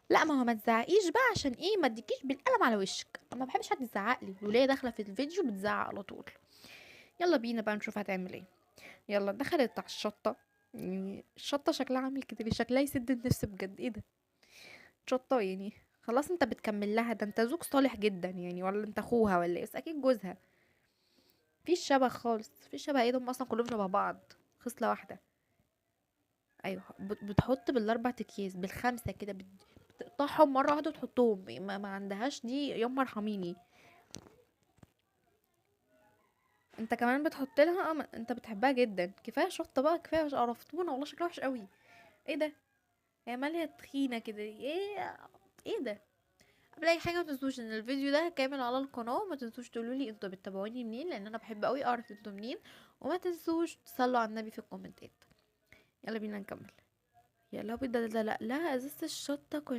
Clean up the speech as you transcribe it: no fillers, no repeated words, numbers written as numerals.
لا ما هو ما تزعقيش بقى، عشان ايه؟ ما تديكيش بالقلم على وشك. ما بحبش حد يزعق لي، الوليه داخله في الفيديو بتزعق على طول. يلا بينا بقى نشوف هتعمل ايه. يلا دخلت على الشطه، يعني الشطه شكلها عامل كده ليه؟ شكلها يسد النفس بجد. ايه ده شطه يعني؟ خلاص انت بتكمل لها، ده انت زوج صالح جدا يعني، ولا انت اخوها ولا ايه؟ بس اكيد جوزها. مفيش شبه خالص، مفيش شبه. ايه ده؟ هم اصلا كلهم شبه بعض، خصلة واحدة. ايوه بتحط بالاربع اكياس بالخمسة كده، بتقطعهم مرة واحدة وتحطهم، ما عندهاش دي. يما ارحميني. انت كمان بتحط لها؟ انت بتحبها جدا. كفاية شطه بقى، كفاية قرفتونا والله، شكلها وحش قوي. ايه ده؟ هي مالها تخينة كده؟ ايه ده؟ قبل اي حاجة ما تنسوش ان الفيديو ده كامل على القناة، وما تنسوش تقولوا لي انتوا بتتابعوني منين، لان انا بحب قوي اعرف انتوا منين. وما تنسوش تصلوا على النبي في الكومنتات. يلا بينا نكمل. يا لهوي، ده لا لا ازازة الشطه كلها.